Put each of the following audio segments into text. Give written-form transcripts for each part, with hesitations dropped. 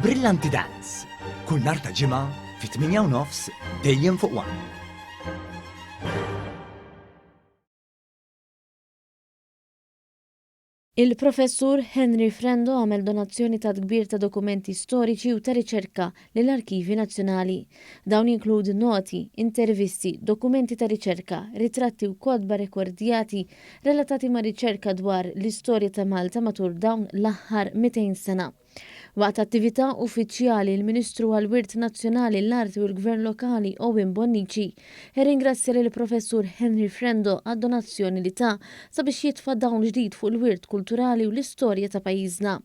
Brillanti Dance, kull nhar ta' Ġimgħa fit-8 u nofs dejjem fuq One. Il-Professur Henry Frendo għamel donazzjoni ta' kbir ta' dokumenti storiċi u ta' riċerka lill-Arkivi Nazzjonali. Dawn jinkludu noti, intervisti, dokumenti ta' riċerka, ritratti u kotba rekordjati relatati ma' riċerka dwar l-istorja ta' Malta matul dawn l-aħħar 200 sena. Waqt attività uffiċjali, il-Ministru għall-Wirt Nazzjonali, l-Arti u l-Gvern Lokali Owen Bonnici rringrazzja lill-Professur Henry Frendo għad-donazzjoni li ta sabiex jitfa' dawl ġdid fuq il-wirt kulturali u l-istorja ta' pajjiżna.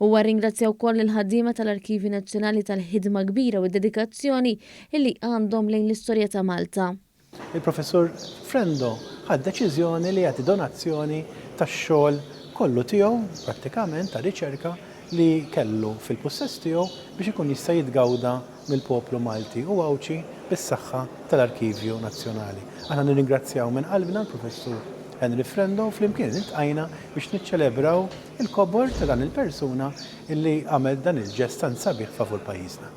Huwa rringrazzja wkoll lill-ħaddiema tal-Arkivi Nazzjonali tal-ħidma kbira u d-dedikazzjoni li għandhom lejn l-istorja ta' Malta. Il-Professur Frendo ħa d-deċiżjoni li jagħti donazzjoni tax-xogħol kollu tiegħu, prattikament, ta' riċerka li kellu fil-pussess tiegħu biex ikun jista' jitgawda mill-poplu Malti u Għawdxi bis-saħħa tal-Arkivju Nazzjonali. Aħna nirringrazzjaw minn qalbna l-Professur Henry Frendo u flimkien iltqajna biex niċċelebraw il-kobor ta' dan il-persuna li għamel dan il-ġest tant sabiħ favur pajjiżna.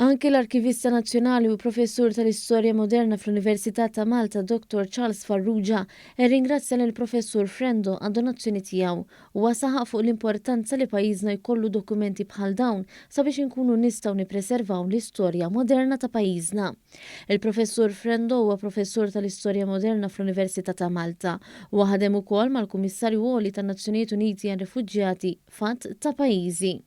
Anki l-Arkivista Nazzjonali u Professur tal-Istorja Moderna fl-Università ta' Malta Dottor Charles Farrugia rringrazzja lill-Professur Frendo għad-donazzjoni tiegħu. Huwa saħaq fuq l-importanza li pajjiżna jkollu dokumenti bħal dawn sabiex inkunu nistgħu nippreservaw l-istorja moderna ta' pajjiżna. Il-Professur Frendo huwa Professur tal-Istorja Moderna fl-Università ta' Malta. Huwa ħadem ukoll mal-Kummissarju Għoli tan-Nazzjonijiet Uniti għar-Refuġjati f'għadd ta' pajjiżi.